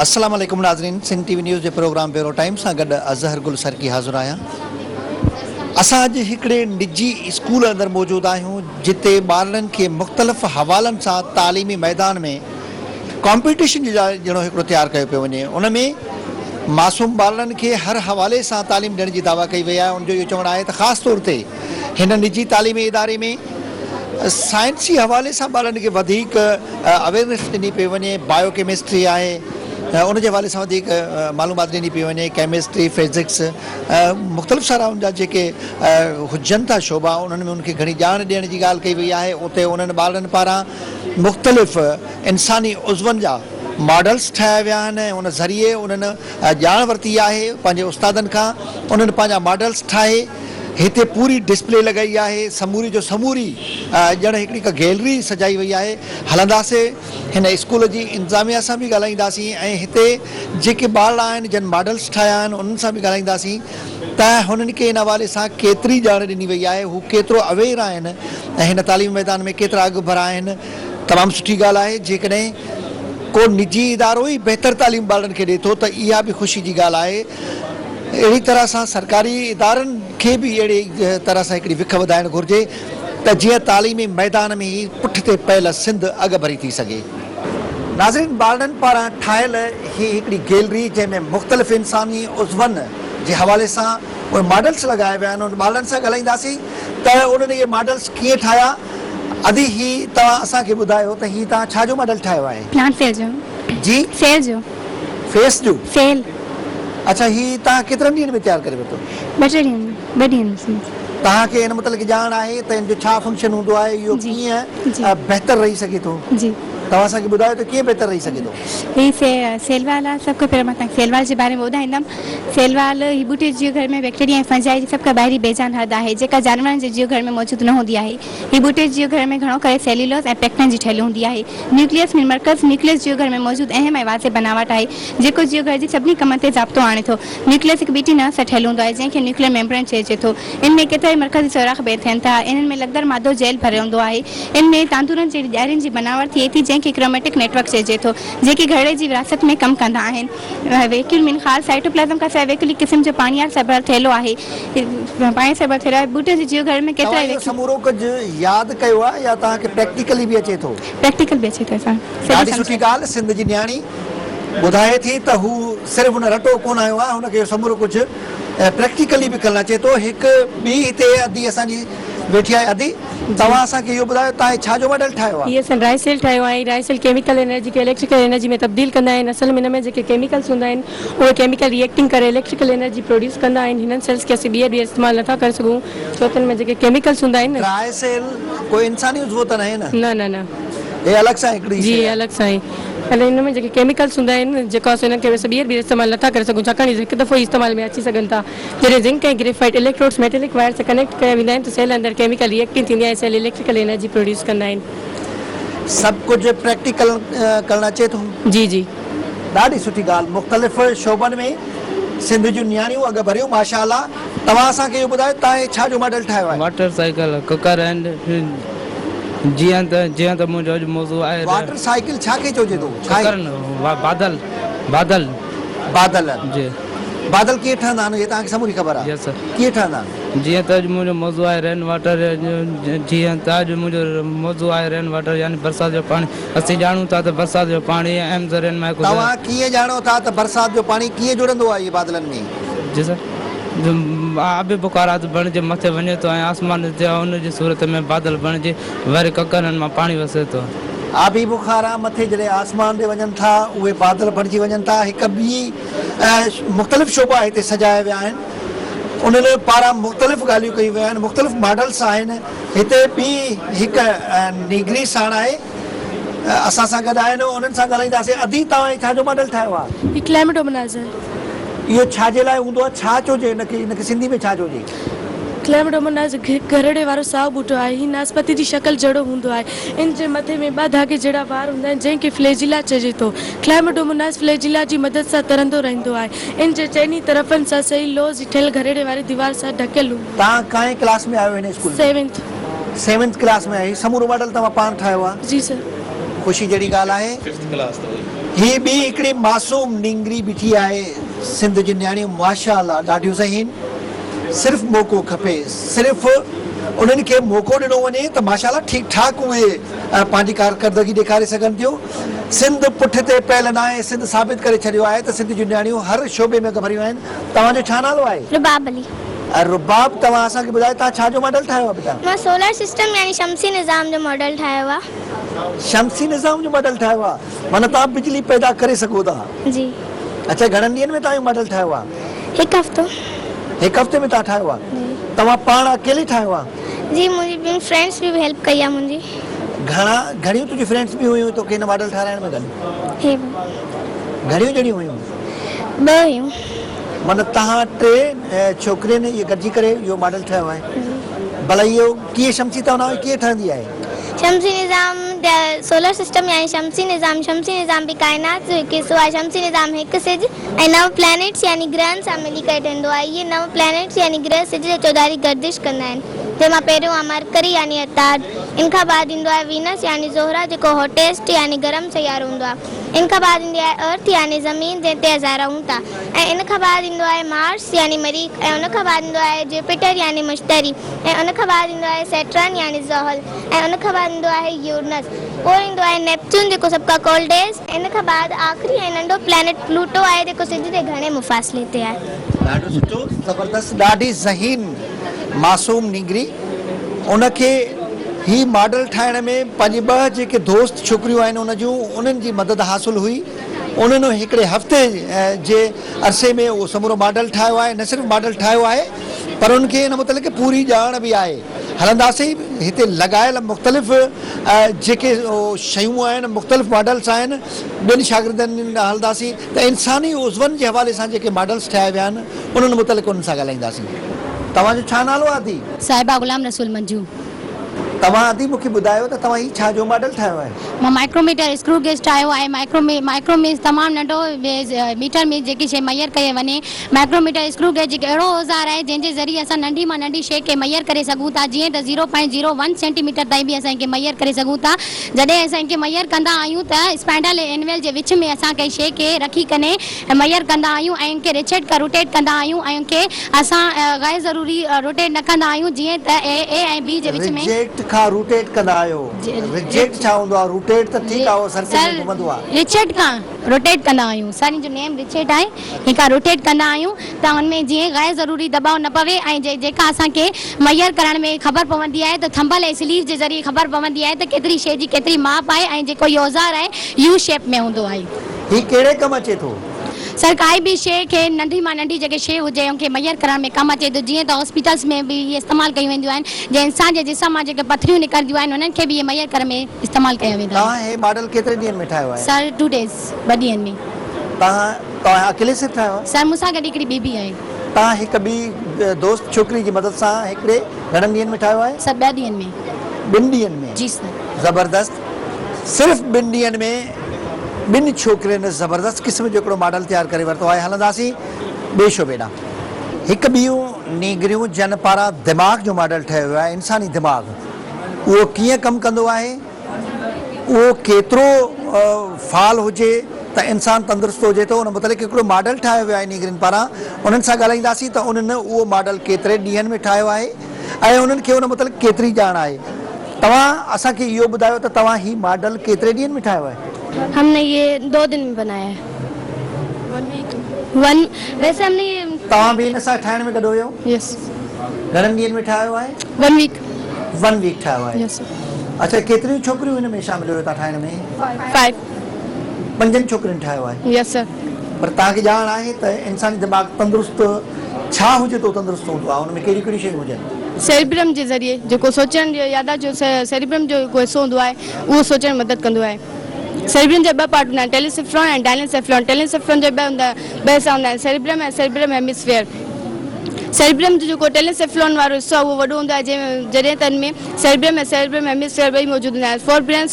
السلام عليڪم ناظرين سنڌ ٽي وي نيوز جي پروگرام بيورو ٽائيم سان گڏ اظهر گل سرڪي حاضر آهيان اسان اڄ هڪڙي نجي اسڪول اندر موجود آهيون جتي ٻارڙن کي مختلف حوالن سان تعليمي ميدان ۾ ڪامپيٽيشن جي ڄڻو هڪڙو تيار ڪيو پيو وڃي ان ۾ معصوم ٻارڙن کي هر حوالي سان تعليم ڏيڻ جي دعويٰ ڪئي وئي آهي ان جو اهو چوڻ آهي ته خاص طور تي هن نجي تعليمي اداري ۾ سائنسي حوالي سان ٻارڙن کي وڌيڪ اويرنيس ڏني پئي وڃي بايو ڪيمسٽري آهي ان جي حوالي سان وڌيڪ معلومات ڏني پئي وڃي ڪيمسٽري فزڪس مختلف سارا ان جا جيڪي هجن ٿا شعبا انهن ۾ ان کي گهڻي ڄاڻ ڏيڻ جي ڳالهه ڪئي وئي آهي اتي انهن ٻارڙن پاران مختلف انساني عضون جا ماڊلز ٺاهيا ويا آهن ۽ ان ذريعي انهن ڄاڻ ورتي آهي پنهنجي استادن کان انهن پنهنجا ماڊلز ٺاهي هتي پوري ڊسپلي لڳائي آهي سموري جو سموري ڄڻ هڪڙي ڪا گيلري سجائي وئي آهي هلنداسي هن اسڪول جي انتظاميا سان به ڳالهائينداسين ۽ هتي جيڪي ٻارڙا آهن جن ماڊلز ٺاهيا آهن انهن سان به ڳالهائينداسين ته هنن کي ان حوالي سان ڪيتري ڄاڻ ڏني وئي آهي، هو ڪيترو اويئر آهن ۽ هن تعليمي ميدان ۾ ڪيترا اڳڀرا آهن. تمام سٺي ڳالهه آهي جيڪڏهن ڪو نجي ادارو ئي بهتر تعليم ٻارڙن کي ڏئي ٿو ته اها به خوشي جي ڳالهه آهي. اهڙي طرح سان سرڪاري ادارن کي به اهڙي طرح سان هڪڙي وک وڌائڻ گهرجي ته جيئن تعليمي ميدان ۾ هي پٺتي پيل سنڌ اڳڀري ٿي سگهي. ناظرين ٻارڙن پاران ٺاهيل هي هڪڙي گيلري جنهن ۾ مختلف انساني عضون جي حوالي سان اهي ماڊلس لڳايا ويا آهن انهن ٻارڙن سان ڳالهائينداسين ته انهن اهي ماڊلس ڪيئن ٺاهيا ادي هي توهان اسان کي ٻڌايو ته هي توهان ڇا جو ماڊل ٺاهيو آهي؟ پلانٽ سيل جو. جي؟ سيل جو. فيس جو؟ سيل. اڇا هي توهان ڪيترن ڏينهن ۾ تيار ڪري ورتو؟ ٻه ٽي ڏينهن ۾ ٻه ڏينهن ۾. توهان کي ان متعلق ڄاڻ آهي ته ان جو ڇا فنڪشن هوندو آهي اهو ڪيئن بهتر رهي سگهي ٿو؟ جي. توهان اسان کي ٻڌايو ته ڪيئن بهتر رهي سگهي ٿو؟ هي سيل وال آهي سڀ کان پهريان مان توهان کي سيل وال جي باري ۾ ٻڌائيندم. سيل وال هي ٻوٽي جي جيو گهر ۾ بيڪٽيريا ۽ فنجائي جي سڀ کان ٻاهرين بيجان حد آهي جيڪا جانورن جي جيو گهر ۾ موجود نه هوندي آهي. هي ٻوٽي جي جيو گهر ۾ گهڻو ڪري سيليولوز ۽ پيڪٽن جي ٺهيل هوندي آهي. نيوڪليس ۾ مرڪز، نيوڪليس جيو گهر ۾ موجود اهم ۽ واضح بناوٽ آهي جيڪو جيو گهر جي سڀني ڪمن تي ضابطو آڻي ٿو. نيوڪليس هڪ ٻيٽي نهر سان ٺهيل هوندو آهي جنهن کي نيوڪليئر ميمبرين چئجي ٿو. ان ۾ ڪيترائي مرڪزي سوراخ به ٿين ٿا. انهن ۾ لڳدار مادو جيل ڀريل هوندو آهي. ان ۾ تاندورن جهڙي ڄارين جي بناوٽ ٿئي ٿي جنهن کي ڪروميٽڪ نيٽ ورڪ چئجي ٿو جيڪي گهرڙي جي وراثت ۾ ڪم ڪندا آهن. ويڪيول مين خال سائٽوپلازم کان سواء ويڪيول هڪ قسم جو پاڻيار سان ڀريل ٿيلهو آهي. پاڻيء سان ڀريل ٿيلهو آهي. ٻوٽن جي جيو گهرڙي ۾ توهان ڪيترائي اهو ويڪيول. سمورو ڪجهه ياد ڪيو آهي يا توهان کي پريڪٽيڪلي به اچي ٿو؟ پريڪٽيڪل به اچي ٿو اسان کي. ڏاڍي سٺي ڳالهه سنڌ جي نياڻي ٻڌائي ٿي ته هو صرف ان رٽو ڪونه هنيو آهي هن کي اهو سمورو ڪجهه پريڪٽيڪلي به ڪرڻ اچي ٿو. هڪ ٻي هتي ادي اسان جي ويٺي آهي ادي توهان اسان کي اهو ٻڌايو توهان هي ڇا جو ماڊل ٺاهيو آهي؟ هي اسان ڊرائي سيل ٺاهيو آهي. ڊرائي سيل ڪيميڪل انرجي کي اليڪٽريڪل انرجي ۾ تبديل ڪندا آهن. اصل ۾ هن ۾ جيڪي ڪيميڪلز هوندا آهن اهي ڪيميڪل ريئيڪٽنگ ڪري اليڪٽريڪل انرجي پروڊيوس ڪندا آهن. هنن سيلز کي اسين ٻيهر ٻيهر استعمال نٿا ڪري سگهون ڇو ته هن ۾ جيڪي ڪيميڪلز هوندا آهن. ڊرائي سيل ڪو انساني عضوو ته ناهي نه؟ نه نه نه. هي الڳ سان هڪڙي جي شيء هي آهي. الڳ سان آهي. ۽ هن ۾ جيڪي ڪيميڪلز هوندا آهن جيڪا اسين هنن کي ويسي ٻيهر ٻيهر استعمال نٿا ڪري سگهون ڇاڪاڻ هي هڪ دفعو ئي استعمال ۾ اچي سگهن ٿا. جڏهن zinc ۽ graphite electrodes metallic wire سان ڪنيڪٽ ڪيا ويندا آهن ته سيل اندر ڪيميڪل ريئيڪٽنگ ٿيندي آهي ۽ سيل اليڪٽريڪل انرجي پروڊيوس ڪندا آهن. سڀ ڪجهه پريڪٽيڪل ڪرڻ اچي ٿو. جي جي. ڏاڍي سٺي ڳالهه مختلف شعبن ۾ سنڌ جون نياڻيون اڳ ڀريون ماشاء الله توهان اسان کي اهو ٻڌايو توهان هي ڇا جو ماڊل ٺاهيو آهي. واٽر سائيڪل ڪڪر آهن جيئن ته جيئن ته منهنجو اڄ موضوع آهي ته. واٽر سائيڪل ڇا کي چئجي ٿو ڇا ڪڪر نه بادل بادل. بادل. جي. بادل ڪيئن ٺهندا آهن اهي توهان کي سموري خبر آهي. Yes sir. ڪيئن ٺهندا آهن. جيئن ته اڄ منهنجو موضوع آهي رين واٽر جيئن ته اڄ منهنجو موضوع آهي رين واٽر يعني برسات جو پاڻي اسين ڄاڻون ٿا ته برسات جو پاڻي اهم ذريعن مان هڪ توهان ڪيئن ڄاڻو ٿا ته برسات جو پاڻي ڪيئن جڙندو آهي بادلن ۾. جي سر آبي بخارات بڻجي مٿي وڃي ٿو ۽ آسمان تي ان جي صورت ۾ بادل بڻجي وري ڪڪرن مان پاڻي وسي ٿو. آبي بخارا مٿي جڏهن آسمان ڏي وڃن ٿا اهي بادل بڻجي وڃن ٿا هڪ ٻي ۽ مختلف شعبا هتي سجايا ويا آهن انهن پاران مختلف ڳالهيون ڪيون ويون آهن مختلف ماڊلس آهن هتي ٻي هڪ نيگري ساڻ آهي اسان سان گڏ آهن انهن سان ڳالهائينداسين ادي توهان هي ڇا جو ماڊل ٺاهيو آهي؟ هي ڪلائميٽ اومنائزر. اهو ڇا جي لاء هوندو آهي ڇا چئجي ان کي ان کي سنڌي ۾ ڇا چئجي؟ ڪلائميڊوموناس گهرڙي وارو سائو ٻوٽو آهي. هي ناسپتي جي شڪل جهڙو هوندو آهي. ان جي مٿي ۾ ٻه ڌاڳي جهڙا وار هوندا آهن، جنهن کي فليجيلا چئجي ٿو. ڪلائميڊوموناس فليجيلا جي مدد سان ترندو رهندو آهي. ان جي چئني طرفن سان سئي لوهه جي ٺهيل گهرڙي واري ديوار سان ڍڪيل هوندو آهي. توهان ڪائين ڪلاس ۾ آهيو هن اسڪول ۾؟ سيونٿ. سيونٿ ڪلاس ۾ آهيو. هي سمورو ماڊل توهان پاڻ ٺاهيو آهي؟ جي سر. خوشي جهڙي ڳالهه آهي. ففٿ ڪلاس ته هئي. هي ٻي هڪڙي معصوم نينگري بيٺي آهي. سنڌ جون نياڻيون ماشاء الله ڏاڍيون ذهين. صرف موقعو کپي. صرف انهن کي موقعو ڏنو وڃي ته ماشاء الله ٺيڪ ٺاڪ اهي پنهنجي ڪارڪردگي ڏيکاري سگهن ٿيون. سنڌ پٺ تي پيل ناهي. سنڌ ثابت ڪري ڇڏيو آهي ته سنڌ جون نياڻيون هر شعبي ۾ اڳڀريون آهن. توهان جو ڇا نالو آهي؟ رباب علي. رباب توهان اسان کي ٻڌايو توهان ڇا جو ماڊل ٺاهيو آهي بيٽا؟ مان سولر سسٽم يعني شمسي نظام جو ماڊل ٺاهيو آهي. شمسي نظام جو ماڊل ٺاهيو آهي معنيٰ توهان بجلي پيدا ڪري سگهو ٿا. جي. اڇا گهڻن ڏينهن ۾ توهان اهو ماڊل ٺاهيو آهي؟ هڪ هفتو. هڪ هفتي ۾ توهان ٺاهيو آهي. جي. توهان پاڻ اڪيلي ٺاهيو آهي؟ جي منهنجي ٻين فرينڊس به هيلپ ڪئي آهي منهنجي. گهڻا گهڻيون تنهنجون فرينڊس به هيون توکي هن ماڊل ٺاهرائڻ ۾ گڏ؟ هي. گهڻيون ڄڻيون هيون؟ ٻه هيون. معنيٰ توهان ٽي ڇوڪرين اهي گڏجي ڪري اهو ماڊل ٺاهيو آهي. ڀلا اهو ڪيئن شمسي توانائي ڪيئن ٺهندي آهي؟ شمسي نظام سولر سسٽم يعني شمسي نظام شمسي نظام به ڪائنات جو هڪ حصو آهي. شمسي نظام هڪ سج ۽ نو پلانيٽس يعني گرهن سان ملي ڪري ٺهندو آهي. اهي نو پلانيٽس يعني گرهه سج جي چوڌاري گردش ڪندا آهن. جنهن مان پهريون آهي مرڪري يعني عطارد. ان کان بعد ايندو آهي وينس يعني زهره جيڪو هاٽيسٽ يعني گرم سيارو هوندو آهي. ان کان بعد ايندي آهي ارٿ يعني زمين جنهن تي اسان رهون ٿا ۽ ان کان بعد ايندو آهي مارس يعني مريخ ۽ ان کان بعد ايندو آهي جوپيٽر يعني مشتري ۽ ان کان بعد ايندو آهي سيٽرن يعني زحل ۽ ان کان بعد ايندو آهي يورنس پوء ايندو آهي نيپچون جيڪو سڀ کان ڪولڊيسٽ ان کان بعد آخري ۽ ننڍو پلانيٽ پلوٽو آهي جيڪو سج جي گهڻي مفاصلي تي آهي. ڏاڍو سٺو زبردست ڏاڍي ذهين معصوم نينگري ان کي هي ماڊل ٺاهڻ ۾ پنهنجي ٻه جيڪي دوست ڇوڪريون آهن ان جون انهن جي مدد حاصل هئي انهن هڪڙي هفتي جي عرصي ۾ اهو سمورو ماڊل ٺاهيو آهي نه صرف ماڊل ٺاهيو آهي پر انهن کي ان متعلق پوري ڄاڻ به آهي هلنداسين هتي لڳايل مختلف جيڪي شيون آهن مختلف ماڊلس آهن ٻين شاگردن ڏانهن هلنداسين ته انساني عضون جي حوالي سان جيڪي ماڊلس ٺاهيا ويا آهن انهن متعلق انهن سان ڳالهائينداسين. توهان جو ڇا نالو آهي ادي؟ صاحبه غلام رسول منجو. توهان ادي مون کي ٻڌايو ته توهان هي ڇا جو ماڊل ٺاهيو آهي؟ مان مائڪروميٽر اسڪرو گيج ٺاهيو آهي. مائڪرو مينز تمام ننڍو ميٽر ۾ جيڪي شيء ميئر ڪئي وڃي. مائڪروميٽر اسڪرو گيج هڪ اهڙو اوزار آهي جنهن جي ذريعي اسان ننڍي مان ننڍي شيء کي ميئر ڪري سگهون ٿا جيئن ته zero point zero one centimetre تائين به اسان ان کي ميئر ڪري سگهون ٿا. جڏهن اسان ان کي ميئر ڪندا آهيون ته اسپائنڊل ۽ اينويل جي وچ ۾ اسان ڪنهن شيء کي رکي ڪني ميئر ڪندا آهيون ۽ ان کي ريچيٽ کان روٽيٽ ڪندا آهيون ۽ ان کي اسان غير ضروري روٽيٽ نه ڪندا آهيون جيئن ته اي اي ۽ بي جي وچ ۾. ريجيڪٽ کان روٽيٽ ڪندا آهيو. ريجيڪٽ ڇا هوندو آهي روٽيٽ ته ٺيڪ آهي اهو سرڪل ۾ گهمندو آهي. ريچيٽ کان روٽيٽ ڪندا آهيون سر ان جو نيم ريچيٽ آهي ان کان روٽيٽ ڪندا آهيون ته ان ۾ جيئن غير ضروري دٻاء نه پوي ۽ جيڪا اسان کي ميئر ڪرڻ ۾ خبر پوندي آهي ته ٿمبل ۽ سليو جي ذريعي خبر پوندي آهي ته ڪيتري شيء جي ڪيتري ماپ آهي ۽ جيڪو هي اوزار آهي يو شيپ ۾ هوندو آهي. هي ڪهڙي ڪم اچي ٿو؟ سر ڪائي به شيء کي ننڍي مان ننڍي جيڪي شيء هجي ان کي ميئر ڪرڻ ۾ ڪم اچي ٿو جيئن ته هاسپيٽلس ۾ به اهي استعمال ڪيون وينديون آهن جنهن انسان جي جسم مان جيڪي پٿريون نڪرنديون آهن انهن کي به اهي ميئر ڪرڻ ۾ استعمال ڪيا ويندا آهن. توهان هي ماڊل ڪيتري ڏينهن ۾ ٺاهيو آهي؟ سر ٽو ڊيز، ٻه ڏينهن ۾. توهان توهان اڪيلي سر ٺاهيو آهي؟ سر مون سان گڏ هڪڙي ٻي به آهي. توهان هڪ ٻي دوست ڇوڪري جي مدد سان هڪڙي گهڻن ڏينهن ۾ ٺاهيو آهي؟ سر ٻه ڏينهن ۾. ٻن ڏينهن ۾؟ جي سر. زبردست صرف ٻن ڏينهن ۾ ٻن ڇوڪرين زبردست قسم جو هڪڙو ماڊل تيار ڪري ورتو آهي هلنداسين ٻئي شعبي ڏانهن. هڪ ٻيون نينگريون جن پاران دماغ جو ماڊل ٺهيو ويو آهي انساني دماغ اهو ڪيئن ڪم ڪندو آهي اهو ڪيترو فعال هجي ته انسان تندرست هجي ٿو ان متعلق هڪڙو ماڊل ٺاهيو ويو آهي نينگرين پاران انهن سان ڳالهائينداسين ته انهن اهو ماڊل ڪيتري ڏينهن ۾ ٺاهيو آهي ۽ انهن کي ان متعلق ڪيتري ڄاڻ آهي توهان اسان کي اهو ٻڌايو ته توهان هي ماڊل ڪيتري ڏينهن ۾ ٺاهيو آهي؟ هم ني يي دو دن ۾ بنايا هي ون ويسي هم ني يي. توهان به هن سان ٺاهڻ ۾ گڏ هيو؟ يس. گهڻن ڏينهن ۾ ٺاهيو آهي؟ One week. ون ويڪ ٺاهيو آهي. Yes sir. اڇا ڪيتريون ڇوڪريون هن ۾ شامل هيو توهان ٺاهڻ ۾؟ فائيو. پنجن ڇوڪرين ٺاهيو آهي. Yes sir. پر توهان کي ڄاڻ آهي ته انساني دماغ تندرست ڇا هجي ته اهو تندرست هوندو آهي ان ۾ ڪهڙيون ڪهڙيون شيون هجن؟ سيريبرم جي ذريعي جيڪو سوچڻ جي يادداشت جو سيريبرم جو جيڪو حصو هوندو آهي اهو سوچڻ ۾ مدد ڪندو آهي. سيريبرم جا ٻه پارٽ هوندا آهن ٽيلينسيفلون ۽ ڊائنسيفلون. ٽيلينسيفلون جا ٻه هوندا ٻه حصا هوندا آهن سيريبرم ۽ سيريبرم هيميسفيئر. سيريبرم جو جيڪو ٽيلينسيفلون وارو حصو آهي اهو وڏو هوندو آهي جنهن جڏهن ته ان ۾ سيريبرم ۽ سيريبرم هيميسفيئر ٻئي موجود هوندا آهن. فوربرين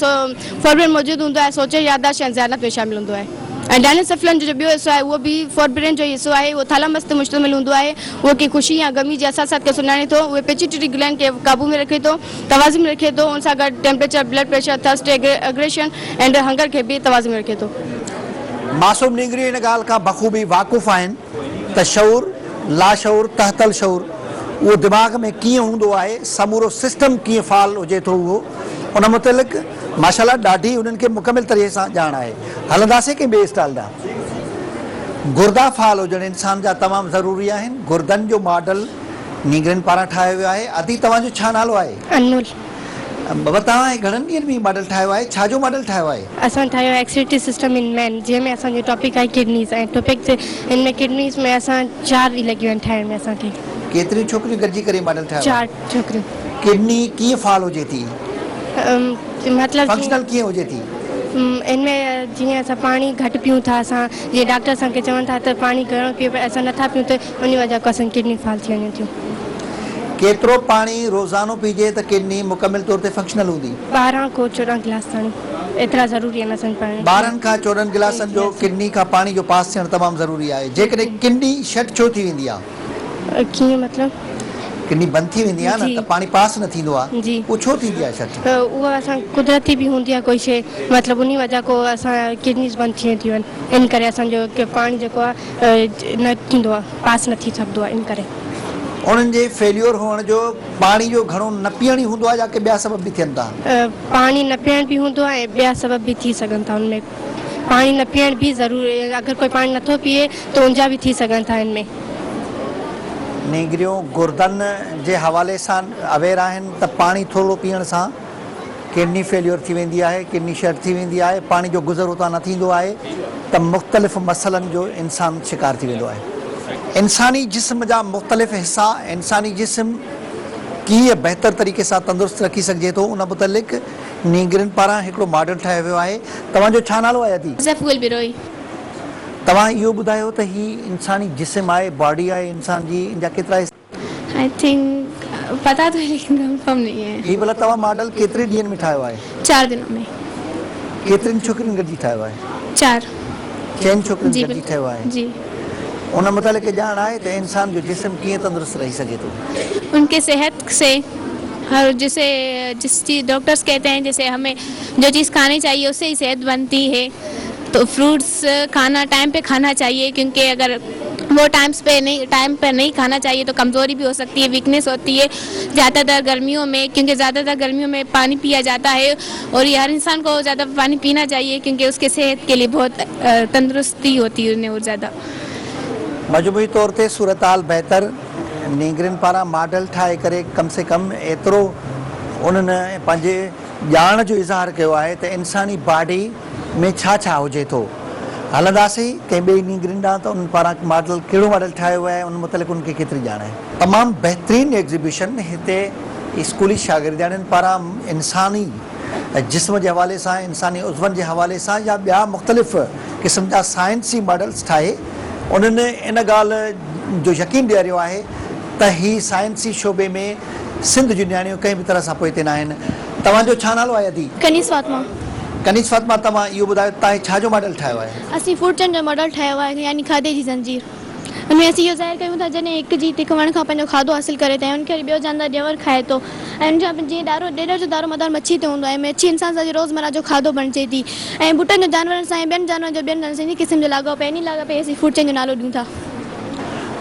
فوربرين موجود هوندو آهي سوچڻ يادداشت ۽ ذهانت ۾ شامل هوندو آهي. ۽ ڊائنسيفلون جو جو ٻيو حصو آهي اهو به فوربرين جو ئي حصو آهي اهو ٿالامس تي مشتمل هوندو آهي اهو ڪنهن خوشي يا غمي جي احساسات کي سڃاڻي ٿو اهي پيچيٽري گلينڊ کي قابو ۾ رکي ٿو توازن ۾ رکي ٿو ان سان گڏ temperature, blood pressure, thirst, aggression and hunger کي به توازن ۾ رکي ٿو. معصوم نينگريون ان ڳالهه کان بخوبي واقف آهن ته شعور، لاشعور، تحت الشعور اهو دماغ ۾ ڪيئن هوندو آهي، سمورو سسٽم ڪيئن فعال هجي ٿو اهو ان متعلق ماشاء الله ڏاڍي انهن کي مڪمل طريقي سان ڄاڻ آهي. هلنداسين ڪنهن ٻئي اسٽال ڏانهن. گردا فعال هجڻ انسان جا تمام ضروري آهن. گردن جو ماڊل نينگرين پاران ٺاهيو ويو آهي. ادي توهان جو ڇا نالو آهي؟ انمول. بابا توهان هي گهڻن ڏينهن ۾ هي ماڊل ٺاهيو آهي؟ ڇا جو ماڊل ٺاهيو آهي؟ اسان ٺاهيو آهي ايڪسريٽري سسٽم ان مين جنهن ۾ اسان جو ٽاپڪ آهي ڪڊنيز ۽ ٽاپڪ تي ان ۾ ڪڊنيز ۾ اسان چار ڏينهن لڳي ويا آهن ٺاهڻ ۾ اسان کي. ڪيتريون ڇوڪريون گڏجي ڪري ماڊل ٺاهيو آهي؟ چار ڇوڪريون. ڪڊني ڪيئن فعال هجي ٿي؟ مطلب فنڪشنل ڪيئن هجي ٿي؟ ان ۾ جيئن اسان پاڻي گهٽ پيون ٿا اسان جيئن ڊاڪٽر اسان کي چون ٿا ته پاڻي گهڻو پيئو پر اسان نٿا پيون ته ان وجه کان اسان جي ڪڊني فعال ٿي وڃن ٿيون. ڪيترو پاڻي روزانو پيجي ته ڪڊني مڪمل طور تي فنڪشنل هوندي؟ 12 کان 14 گلاس تاڻي ايترا ضروري آهن اسان جي پاڻي. 12 کان 14 گلاسن جو ڪڊني کان پاڻي جو پاس ٿيڻ تمام ضروري آهي. جيڪڏهن ڪڊني شٽ ڇو ٿي ويندي آهي؟ ڪيئن مطلب؟ ڪڊني بند ٿي ويندي آهي نه ته پاڻي پاس نه ٿيندو آهي جي. اهو ڇو ٿيندي آهي شٽ؟ اهو اسان قدرتي به هوندي آهي ڪوئي شي مطلب انهي وجه کان اسان ڪڊنيز بند ٿي وينديون آهن ان ڪري اسان جو پاڻي جيڪو آهي نه ٿيندو آهي پاس نه ٿي سگهندو آهي ان ڪري. انهن جي فيليور هئڻ جو پاڻي جو گهڻو نه پيئڻ ئي هوندو آهي يا ڪي ٻيا سبب به ٿين ٿا؟ پاڻي نه پيئڻ به هوندو آهي ۽ ٻيا سبب به ٿي سگهن ٿا ان ۾ پاڻي نه پيئڻ به ضروري اگر ڪوئي پاڻي نٿو پيئي ته ان جا به ٿي سگهن ٿا ان ۾. نينگريون گردن جي حوالي سان اويئر آهن ته پاڻي ٿورڙو پيئڻ سان ڪڊني فيليور ٿي ويندي آهي، ڪڊني شٽ ٿي ويندي آهي، پاڻي جو گذر اتان نه ٿيندو آهي ته مختلف مسئلن جو انسان شڪار ٿي ويندو آهي. انساني جسم جا مختلف حصا، انساني جسم ڪيئن بهتر طريقي سان تندرست رکي سگهجي ٿو ان متعلق نينگرين پاران هڪڙو ماڊل ٺاهيو ويو آهي. توهان جو ڇا نالو آهي ادي؟ زف گل بروهي. توهان اهو ٻڌايو ته هي انساني جسم آهي، باڊي آهي انسان جي، ان جا ڪيترا حصا؟ I think پتا تو هي ليڪن ڪنفرم نهي هي. هي ڀلا توهان ماڊل ڪيتري ڏينهن ۾ ٺاهيو آهي؟ چار دنون ۾. ڪيترين ڇوڪرين گڏجي ٺاهيو آهي؟ چار. چئن ڇوڪرين جي گڏجي بلڪل ٺاهيو آهي. جي. ان متعلق ڄاڻ آهي ته انسان جو جسم ڪيئن تندرست رهي سگهي ٿو؟ ان ڪي صحت سي هر جسي جس چيز ڊاڪٽرس ڪهتي هين جيسي همي جو چيز کاني چاهيي اس سي هي صحت بنتي هي تو فروٽس کانا ٽائيم پي کانا چاهيي ڪيونڪه اگر وہ ٽائيمس پي نهي ٽائيم پر نهي کانا چاهيي تو ڪمزوري ڀي هو سڪتي هي ويڪنيس هوتي هي زياده تر گرميون مين ڪيونڪه زياده تر گرميون مين پاني پيا جاتا هي اور يه هر انسان ڪو زياده پاني پينا چاهيي ڪيونڪه اس ڪي صحت ڪي ليي بهت تندرستي هوتي هي اور زياده. مجموعي طور تي صورتحال بهتر، نينگرين پاران ماڊل ٺاهي ڪري ڪم سي ڪم ايترو انهن پنهنجي ڄاڻ جو اظهار ڪيو آهي ته انساني باڊي ۾ ڇا ڇا هجي ٿو. هلنداسين ڪنهن ٻئي نينگرين ڏانهن ته انهن پاران ماڊل ڪهڙو ماڊل ٺاهيو ويو آهي ان متعلق انهن کي ڪيتري ڄاڻ آهي. تمام بهترين ايگزيبيشن هتي اسڪولي شاگردياڻين پاران انساني جسم جي حوالي سان انساني عضون جي حوالي سان يا ٻيا مختلف قسم جا سائنسي ماڊلز ٺاهي انهن ان ڳالهه جو يقين ڏياريو آهي ته هي سائنسي شعبي ۾ سنڌ جون نياڻيون ڪنهن به طرح سان پوئتي ناهن. توهان جو ڇا نالو آهي ادي؟ ڪنيز فاطمه. ڪنيز فاطمه توهان اهو ٻڌايو ته توهان ڇا جو ماڊل ٺاهيو آهي؟ اسين فوڊ چين جو ماڊل ٺاهيو آهي يعني کاڌي جي زنجير. ان ۾ اسين اهو ظاهر ڪيون ٿا جڏهن هڪ جيت هڪ وڻ کان پنهنجو کاڌو حاصل ڪري ٿي ۽ ان کي وري ٻيو جاندار ڄنور کائي ٿو ۽ ان جا جيئن ڏارو ڏيڏر جو دارو مدار مڇي تي هوندو آهي ۽ مڇي انسان سان جي روزمره جو کاڌو بڻجي ٿي ۽ ٻوٽن جو جانورن سان ۽ ٻين جانورن جو ٻين جانورن سان انهي قسم جو لاڳاپو آهي انهي لاڳاپي کي اسين فوڊ چين جو نالو ڏيون ٿا.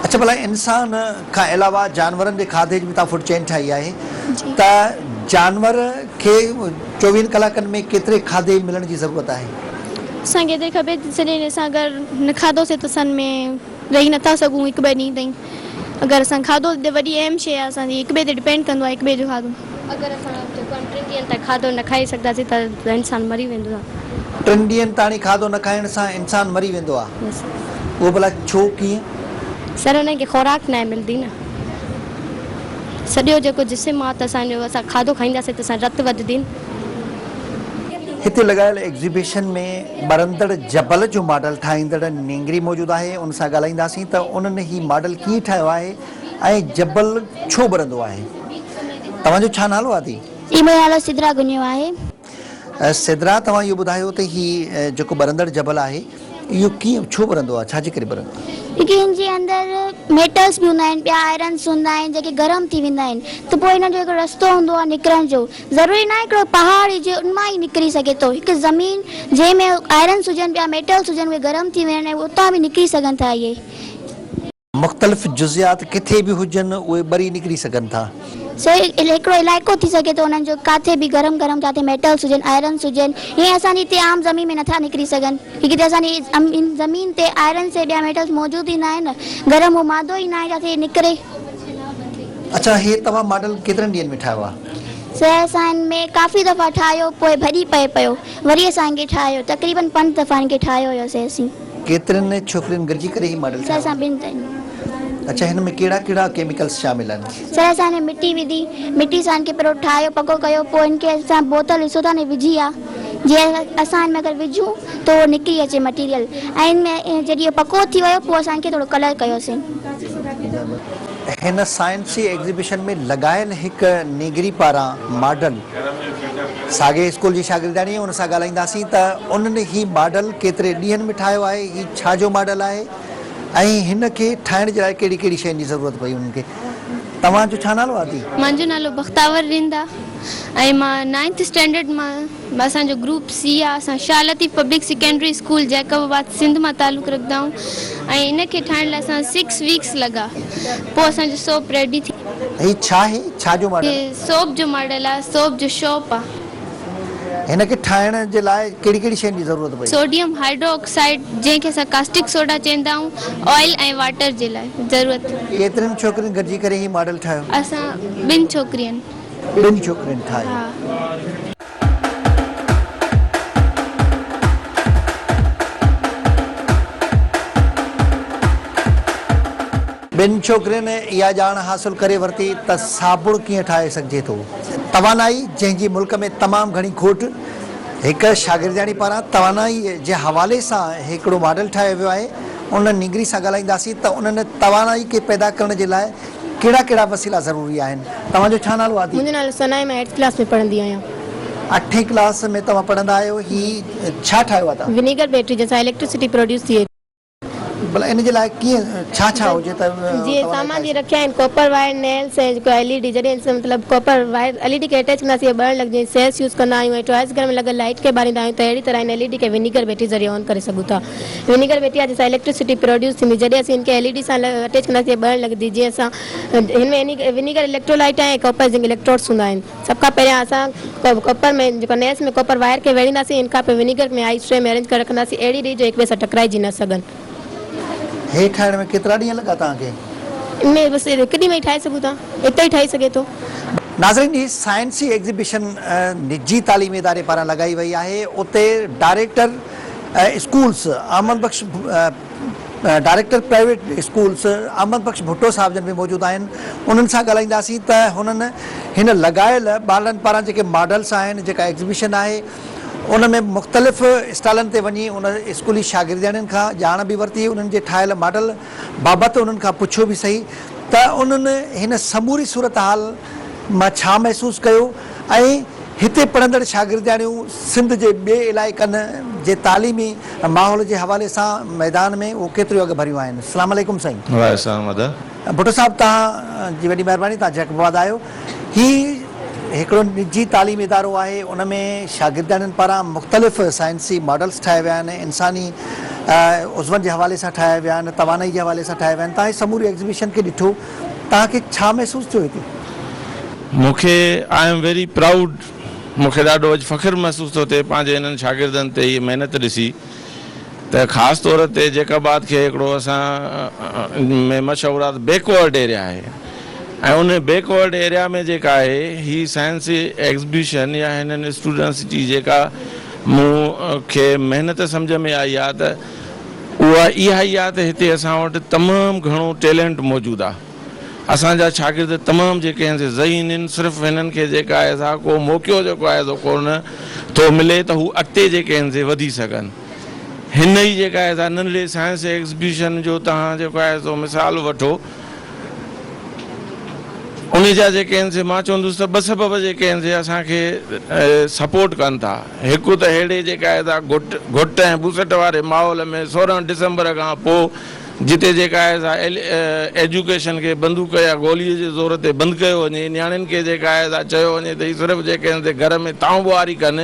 اڇا ڀلا انسان کان علاوه جانورن جي کاڌي جي به توهان فوڊ چين ٺاهي آهي ته جانور کي چوويهن ڪلاڪن ۾ ڪيتري کاڌي ملڻ جي ضرورت آهي؟ اسان کي ايتري خبر ته سڄي ڏينهن اسان اگر نه کاڌوسي ته اسان ۾ رهي نٿا سگهون هڪ ٻه ڏينهن تائين اگر اسان کاڌو وڏي اهم شيء آهي اسان جي هڪ ٻئي تي ڊپينڊ ڪندو آهي هڪ ٻئي جو کاڌو. اگر اسان جيڪو آهي ٽن ڏينهن تائين کاڌو نه کائي سگهنداسين ته انسان مري ويندو آهي. ٽن ڏينهن تاڻي کاڌو نه کائڻ سان انسان مري ويندو آهي اهو ڀلا ڇو ڪيئن؟ سر انهن کي خوراڪ ناهي ملدي نه سڄو جيڪو جسم آهي ته اسان جو اسان کاڌو کائينداسين ته اسان رت وڌدي نه. هتي لڳايل ايگزيبيشن ۾ ٻرندڙ جبل جو ماڊل ٺاهيندڙ نينگري موجود آهي ان سان ڳالهائينداسين ته انهن هي ماڊل ڪيئن ٺاهيو آهي ۽ جبل ڇو ٻرندو آهي؟ توهان جو ڇا نالو آهي ادي؟ جي منهنجو نالو سدرا گنيو آهي. سدرا توهان اهو ٻڌايو ته هي جيڪو ٻرندڙ جبل آهي اهو ڪيئن ڇو ٻرندو آهي ڇا جي ڪري ٻرندو آهي؟ ڪيونڪه هن جي اندر ميٽلس به هوندا آهن ٻيا آئرنس هوندا آهن جيڪي گرم ٿي ويندا آهن ته پوء هن جو هڪڙو رستو هوندو آهي نڪرڻ جو ضروري ناهي هڪڙو پهاڙ هجي ان مان ئي نڪري سگهي ٿو هڪ زمين جنهن ۾ آئرنس هجن ٻيا ميٽلس هجن اهي گرم ٿي وڃن ۽ اتان به نڪري سگهن ٿا اهي. مختلف جزئيات ڪٿي به هجن اهي ٻري نڪري سگهن ٿا. سو هڪڙو علائقو ٿي سگهي ٿو انهن جو ڪاٿي به گرم گرم جاتي ميٽلس هجن آئرنس هجن ائين اسان جي هتي عام زمين ۾ نٿا نڪري سگهن ڪي ڪٿي اسان جي زمين تي آئرنس ۽ ٻيا ميٽلس موجود ئي ناهن گرم هو مادو ئي ناهي جاتي نڪري. اڇا هي توهان ماڊل ڪيترن ڏينهن ۾ ٺاهيو آ؟ سر اسان هن ۾ ڪافي دفعا ٺاهيو پوء ڀڄي پئي پيو وري اسان هن کي ٺاهيو تقريبن پنج دفعا هن کي ٺاهيو هيوسي اسين. ڪيترين ڇوڪرين گڏجي ڪري هي ماڊل سر ٺاهيو؟ اسان ٻن تن. اڇا هن ۾ ڪهڙا ڪهڙا ڪيميڪلس شامل آهن؟ سر اسان هن ۾ مٽي وڌي مٽي سان هن کي پهريون ٺاهيو پڪو ڪيو پوء هن کي اسان بوتل ڏسو ٿا نه وجهي آ جيئن اسان هن ۾ اگر وجهون ته اهو نڪري اچي مٽيريل ۽ هن ۾ جڏهن اهو پڪو ٿي ويو پوء اسان هن کي ٿورو ڪلر ڪيوسين. هن سائنسي ايگزيبيشن ۾ لڳايل هڪ نينگري پاران ماڊل ساڳئي اسڪول جي شاگردياڻي ان سان ڳالهائينداسين ته انهن هي ماڊل ڪيتري ڏينهن ۾ ٺاهيو آهي، هي ڇا جو ماڊل آهي ۽ هن کي ٺاهڻ جي لاء ڪهڙي ڪهڙي شين جي ضرورت پئي انهن کي. توهان جو ڇا نالو آهي ادي؟ منهنجو نالو بختاور رند آ ۽ مان نائنٿ اسٽينڊرڊ مان اسان جو گروپ سي آ اسان Shah Latif public secondary school Jacobabad Sindh مان تعلق رکندا آهيون ۽ ان کي ٺاهڻ لاء اسان سڪس ويڪس لڳا پوء اسان جو سوپ ريڊي ٿي. هي ڇا آهي؟ ڇا جو ماڊل؟ هي سوپ جو ماڊل آ سوپ جو شاپ آ. هن کي ٺاهڻ جي لاء ڪهڙي ڪهڙي شين جي ضرورت پئي؟ سوڊيم هائيڊرو آڪسائيڊ جنهن کي اسان ڪاسٽڪ سوڊا چوندا آهيون آئل ۽ واٽر جي لاء ضرورت. ڪيترين ڇوڪرين گڏجي ڪري هي ماڊل ٺاهيو؟ اسان ٻن ڇوڪرين. ٻن ڇوڪرين ٺاهيو. ها. ٻن ڇوڪرين اها ڄاڻ حاصل ڪري ورتي ته صابڻ ڪيئن ٺاهي سگهجي ٿو. توانائي جنهن جي ملڪ ۾ تمام گهڻي کوٽ، هڪ شاگردياڻي پاران توانائي جي حوالي سان هڪڙو ماڊل ٺاهيو ويو آهي، ان نينگري سان ڳالهائينداسين ته انهن توانائي کي پيدا ڪرڻ جي لاء ڪهڙا ڪهڙا وسيلا ضروري آهن. توهان جو ڇا نالو آهي ادي؟ منهنجو نالو ثنا آهي مان ايٽٿ ڪلاس ۾ پڙهندي آهيان. اٺين ڪلاس ۾ توهان پڙهندا آهيو هي ڇا ٺاهيو آهي توهان؟ ونيگر بيٽري جنهن سان اليڪٽرسٽي پروڊيوس ٿئي ٿي. ڀلا ان جي لاء ڪيئن ڇا ڇا هجي ته جيئن سامان جيئن رکيا آهن ڪاپر وائر نيلس ۽ جيڪو ايل اي ڊي جڏهن اسان مطلب ڪاپر وائر ايل اي ڊي کي اٽيچ ڪنداسين اهي ٻرڻ لڳنديون آهن سيلس يوز ڪندا آهيون ۽ ٽوائس گهر ۾ لڳل لائيٽ کي ٻاريندا آهيون ته اهڙي طرح هن ايل اي ڊي کي ونيگر بيٽري ذريعي آن ڪري سگهون ٿا ونيگر بيٽري آهي جنهن سان اليڪٽرسٽي پروڊيوس ٿيندي جڏهن اسين هن کي ايل اي ڊي سان اٽيچ ڪنداسين اهي ٻرڻ لڳندي جيئن اسان هن ۾ ونيگر اليڪٽرولائيٽ ۽ ڪاپر زنڪ اليڪٽروڊس هوندا آهن. سڀ کان پهريان اسان ڪاپر ۾ جيڪو نيس ۾ ڪاپر وائر کي ويڙهينداسين ان کان پوء ونيگر ۾ آئس ٽري ۾ ارينج ڪري رکنداسين اهڙي ريت جو هڪ ٻئي سان ٽڪرائجي نه سگهن. هي ٺاهڻ ۾ ڪيترا ڏينهن لڳا توهان کي؟ ان ۾ بس هڪ ڏينهن ۾ ئي ٺاهي سگهون ٿا هتي ئي ٺهي سگهي ٿو. ناظرين هي سائنسي ايگزيبيشن نجي تعليمي اداري پاران لڳائي وئي آهي اتي director schools Ahmed Bakhsh director private schools Ahmed Bakhsh Bhutto صاحب جن به موجود آهن انهن سان ڳالهائينداسين ته هنن هن لڳايل ٻارڙن پاران جيڪي ماڊلس آهن جيڪا ايگزيبيشن آهي ان ۾ مختلف اسٽالن تي وڃي ان اسڪولي شاگردياڻين کان ڄاڻ به ورتي انهن جي ٺاهيل ماڊل بابت انهن کان پڇيو به سهي ته انهن هن سموري صورتحال مان ڇا محسوس ڪيو ۽ هتي پڙهندڙ شاگردياڻيون سنڌ جي ٻئي علائقن جي تعليمي ماحول جي حوالي سان ميدان ۾ اهو ڪيتريون اڳ ڀريون آهن. السلام عليڪم سائين. وعليڪم السلام ادا. ڀٽو صاحب توهان جي وڏي مهرباني توهان جيڪب آباد آيو. هي هڪڙو نجي تعليمي ادارو آهي ان ۾ شاگردياڻين پاران مختلف سائنسي ماڊلز ٺاهيا ويا آهن انساني عضون جي حوالي سان ٺاهيا ويا آهن توانائي جي حوالي سان ٺاهيا ويا آهن توهان هي سموري ايگزيبيشن کي ڏٺو توهان کي ڇا محسوس ٿيو هتي؟ مون کي I am very proud مون کي ڏاڍو اڄ فخر محسوس ٿو ٿئي پنهنجي هنن شاگردن تي هيء محنت ڏسي ته خاص طور تي جيڪب آباد کي هڪڙو اسان ۾ مشهور آهي ته بيڪ ورڊ ايريا آهي ۽ ان بيڪ ورڊ ايريا ۾ جيڪا آهي هي سائنسي ايگزبيشن يا هنن اسٽوڊنٽس جي جيڪا مون کي محنت سمجهه ۾ آئي آهي ته اها اها ئي آهي ته هتي اسان وٽ تمام گهڻو ٽيلنٽ موجود آهي اسان جا شاگرد تمام جيڪي آهن سي ذهين آهن صرف هنن کي جيڪا آهي سا ڪو موقعو جيڪو آهي سو ڪونه ٿو ملي ته هو اڳتي جيڪي آهن سي وڌي سگهن هن ئي جيڪا آهي سا ننڍڙي سائنس ايگزبيشن جو توهان جيڪو آهي سو مثال وٺو. ان جا جيڪي آهن سي مان چوندس ته ٻه سبب جيڪي آهن سي اسان کي سپورٽ ڪن ٿا. هڪ ته ههڙي جيڪا آهي سا گهٽ گهٽ ۽ ٻوسٽ واري ماحول ۾ 16 ڊسمبر کان پوء جتي جيڪا آهي سا ايجوڪيشن کي بندوق يا گولي جي زور تي بند ڪيو وڃي، نياڻين کي جيڪا آهي سا چيو وڃي ته هي صرف جيڪي آهن سي گهر ۾ ٿانو ٻهاري ڪن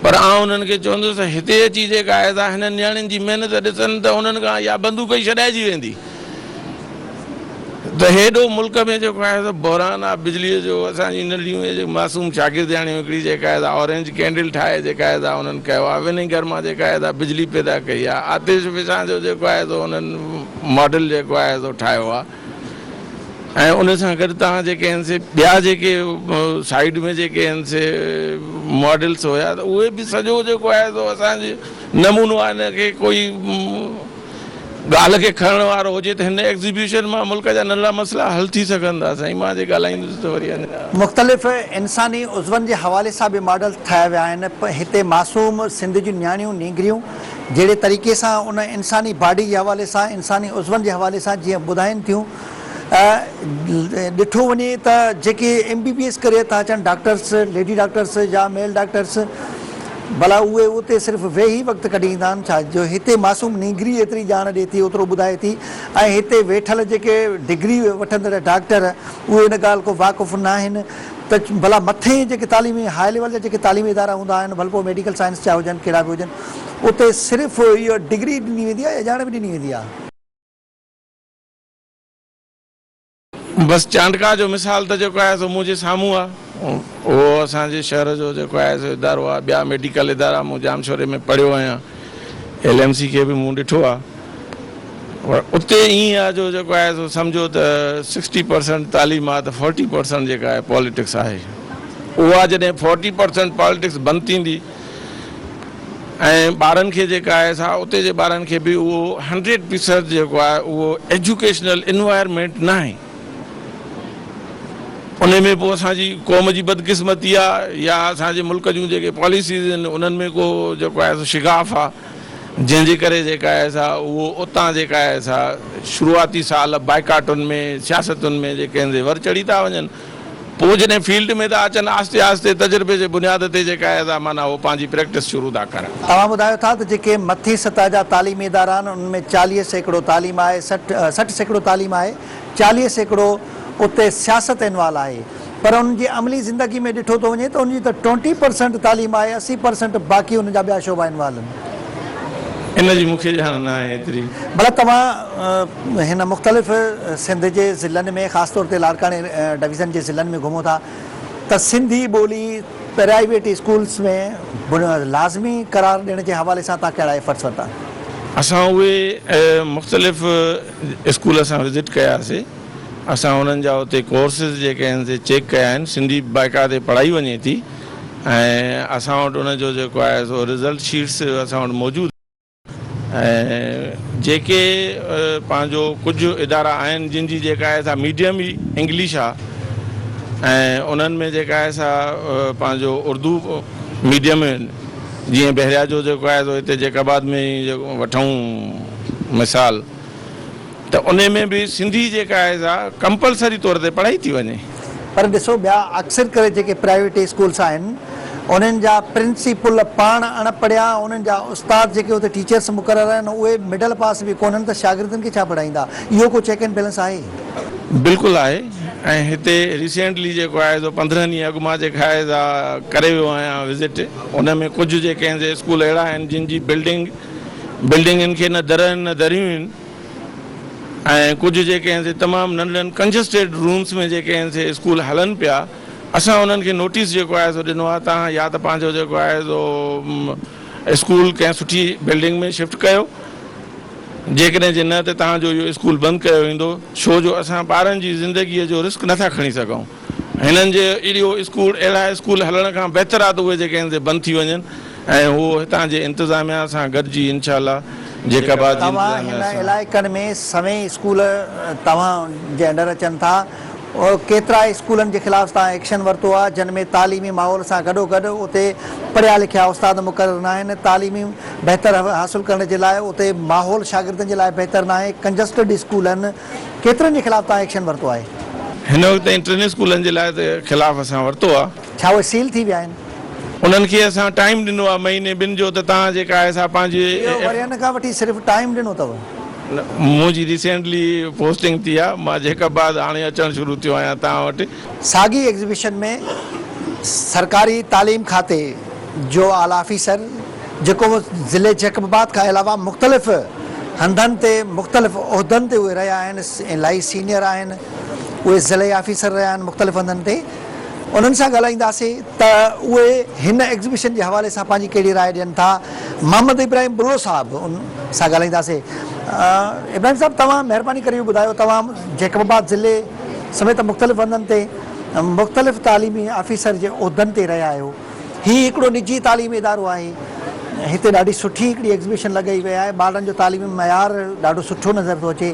پر آئون انهن کي چوندس ته هتي اچي جيڪا آهي سا هنن نياڻين جي محنت ڏسن ته انهن کان اها بندوق ئي ڇڏائجي ويندي. ته هيڏو ملڪ ۾ جيڪو آهي سو بحران آهي بجليء جو اسان جي ننڍڙيون اهي جيڪي معصوم شاگردياڻيون هڪڙي جيڪا آهي سا اورينج ڪينڊل ٺاهي جيڪا آهي سا انهن ڪيو آهي ونيگر مان جيڪا آهي سا بجلي پيدا ڪئي آهي آتش فشان جو جيڪو آهي سو انهن ماڊل جيڪو آهي سو ٺاهيو آهي ۽ ان سان گڏ توهان جيڪي آهن سي ٻيا جيڪي سائيڊ ۾ جيڪي آهن سي ماڊلس هيا ته اهي به سڄو جيڪو آهي سو اسان جي نمونو آهي ان کي ڪوئي ڳالهه کي کڻڻ وارو هجي ته هن ايگزيبيشن مان ملڪ جا ننڍڙا مسئلا حل ٿي سگهن ٿا. سائين مان جي ڳالهائيندس ته وري اڃا. مختلف انساني عضون جي حوالي سان به ماڊل ٺاهيا ويا آهن هتي معصوم سنڌ جون نياڻيون نينگريون جهڙي طريقي سان ان انساني باڊي جي حوالي سان انساني عضون جي حوالي سان جيئن ٻڌائين ٿيون ڏٺو وڃي ته جيڪي ايم بي بي ايس ڪري ٿا اچن ڊاڪٽرس ليڊي ڊاڪٽرس يا ميل ڊاڪٽرس ڀلا اهي اتي صرف ويهي وقت ڪڍي ايندا آهن ڇا جو هتي معصوم نينگري ايتري ڄاڻ ڏي ٿي اوترو ٻڌائي ٿي ۽ هتي ويٺل جيڪي ڊگري وٺندڙ ڊاڪٽر اهي ان ڳالهه کان واقف ناهن ته ڀلا مٿي جيڪي تعليمي هاء ليول جا جيڪي تعليمي ادارا هوندا آهن ڀل پوء ميڊيڪل سائنس جا هجن ڪهڙا به هجن اتي صرف اهو ڊگري ڏني ويندي آهي يا ڄاڻ به ڏني ويندي آهي. بس چانڊڪا جو مثال ته جيڪو آهي سو منهنجي سامهون آهي. اهو اسان جي شهر جو جيڪو آهي سو ادارو آهي. ٻيا ميڊيڪل ادارا مون ڄامشوري ۾ پڙهيو آهيان. ايل ايم سي کي به مون ڏٺو آهي. پر اتي ائين آهي جو جيڪو آهي سو سمجهو ته سڪسٽي پرسنٽ تعليم آهي ته فورٽي پرسنٽ جيڪا آهي پاليٽڪس آهي. اها جڏهن فورٽي پرسنٽ پاليٽڪس بند ٿيندي ۽ ٻارن کي جيڪا آهي سا اتي جي ٻارن کي به اهو هنڊريڊ پرسنٽ جيڪو آهي اهو ايجوڪيشنل انوائرمينٽ ناهي ان ۾ پوء اسان جي قوم جي بدقسمتي آهي يا اسان جي ملڪ جون جيڪي پاليسيز آهن انهن ۾ ڪو جيڪو آهي سو شگاف آهي جنهن جي ڪري جيڪا آهي سا اهو اتان جيڪا آهي سا شروعاتي سال بائيڪاٽن ۾ سياستن ۾ جيڪي آهن سي ور چڙهي ٿا وڃن پوء جڏهن فيلڊ ۾ ٿا اچن آهستي آهستي تجربي جي بنياد تي جيڪا آهي سا معنيٰ هو پنهنجي پريڪٽس شروع ٿا ڪرن. توهان ٻڌايو ٿا ته جيڪي مٿين سطح جا تعليمي ادارا آهن انهن ۾ 40% تعليم آهي 60% تعليم آهي 40% اتي سياست انوال آهي پر انهن جي عملي زندگي ۾ ڏٺو ٿو وڃي ته انهن جي ته ٽوئنٽي پرسنٽ تعليم آهي 80% باقي انهن جا ٻيا شعبا انوال آهن. ان جي مون کي ڄاڻ ناهي ايتري. ڀلا توهان هن مختلف سنڌ جي ضلعن ۾ خاص طور تي لاڙڪاڻي ڊويزن جي ضلعن ۾ گهمو ٿا ته سنڌي ٻولي پرائيويٽ اسڪولس ۾ لازمي قرار ڏيڻ جي حوالي سان توهان ڪهڙا ايفرٽس ورتا؟ اسان اهي مختلف اسڪول اسان وزٽ ڪياسي اسان انهن جا اتي ڪورسز جيڪي آهن سي چيڪ ڪيا آهن سنڌي باقاعدي پڙهائي وڃي ٿي ۽ اسان وٽ ان جو جيڪو آهي سو رزلٽ شيٽس اسان وٽ موجود ۽ جيڪي پنهنجو ڪجهه ادارا آهن جن جي جيڪا آهي سا ميڊيم ئي انگلش آ ۽ انهن ۾ جيڪا آهي سا پنهنجو اردو ميڊيم جيئن بحريا جو جيڪو آهي سو هتي جيڪب آباد ۾ ئي وٺون مثال ته انهي ۾ به سنڌي جيڪا آهي سا ڪمپلسري طور تي پڙهائي ٿي وڃي. پر ڏسو ٻيا اڪثر ڪري جيڪي پرائيويٽ اسڪولس آهن انهن جا پرنسيپل پاڻ اڻ پڙهيا انهن جا استاد جيڪي اتي ٽيچرس مقرر آهن اهي مڊل پاس به ڪونهن ته شاگردن کي ڇا پڙهائيندا اهو ڪو چيڪ اينڊ بيلنس آهي؟ بلڪل آهي ۽ هتي ريسينٽلي جيڪو آهي سو 15 ڏينهن اڳ مان جيڪا آهي سا ڪري ويو آهيان وزٽ ان ۾ ڪجهه جيڪي آهن سي اسڪول اهڙا آهن جن جي بلڊنگ بلڊنگن کي نه در آهن نه دريون آهن ۽ ڪجهه جيڪي آهن سي تمام ننڍڙن ڪنجسٽيڊ رومس ۾ جيڪي آهن سي اسڪول هلن پيا اسان انهن کي نوٽيس جيڪو آهي سو ڏنو آهي تان يا ته پنهنجو جيڪو آهي سو اسڪول ڪنهن سٺي بلڊنگ ۾ شفٽ ڪيو جيڪڏهن جي نه ته توهان جو اهو اسڪول بند ڪيو ويندو ڇو جو اسان ٻارن جي زندگيء جو رسڪ نٿا کڻي سگهون هنن جي اهڙو اسڪول اهڙا اسڪول هلڻ کان بهتر آهي ته اهي جيڪي آهن سي بند ٿي وڃن ۽ هو هتان جي انتظاميا سان گڏجي انشاء الله جيڪب آباد جي توهان انتظاميا هن سان. علائقن ۾ سوين اسڪول توهان جي انڊر اچن ٿا ڪيترا اسڪولن جي خلاف توهان ايڪشن ورتو آهي جن ۾ تعليمي ماحول سان گڏوگڏ اتي پڙهيا لکيا استاد مقرر ناهن تعليمي بهتر حاصل ڪرڻ جي لاء اتي ماحول شاگردن جي لاء بهتر ناهي ڪنجسٽڊ اسڪول آهن ڪيترن جي خلاف توهان ايڪشن ورتو آهي؟ هن وقت تائين ٽن اسڪولن جي لاء ته خلاف اسان ورتو آهي. ڇا اهي سيل ٿي ويا آهن؟ انهن کي اسان ٽائيم ڏنو آهي مهيني ٻن جو ته توهان جيڪا آهي سا پنهنجي. اهو ورهين کان وٺي صرف ٽائيم ڏنو اٿو. نه منهنجي ريسينٽلي پوسٽنگ ٿي آهي مان جيڪب آباد هاڻي اچڻ شروع ٿيو آهيان توهان وٽ. ساڳي ايگزيبيشن ۾ سرڪاري تعليم کاتي جو اعليٰ آفيسر جيڪو ضلعي جيڪب آباد کان علاوه مختلف هنڌن تي مختلف عهدن تي اهي رهيا آهن الاهي سينيئر آهن اهي ضلعي آفيسر رهيا آهن مختلف هنڌن تي انهن سان ڳالهائينداسين ته اهي هن ايگزيبيشن جي حوالي سان پنهنجي ڪهڙي راء ڏين ٿا. محمد ابراهيم ٻرڙو صاحب ان سان ڳالهائينداسين. ابراهيم صاحب توهان مهرباني ڪري اهو ٻڌايو توهان جيڪب آباد ضلعي سميت مختلف هنڌن تي مختلف تعليمي آفيسر جي عهدن تي رهيا آهيو. هي هڪڙو نجي تعليمي ادارو آهي. هتي ڏاڍي سٺي هڪڙي ايگزيبيشن لڳائي وئي آهي. ٻارڙن جو تعليمي معيار ڏاڍو سٺو نظر ٿو اچي.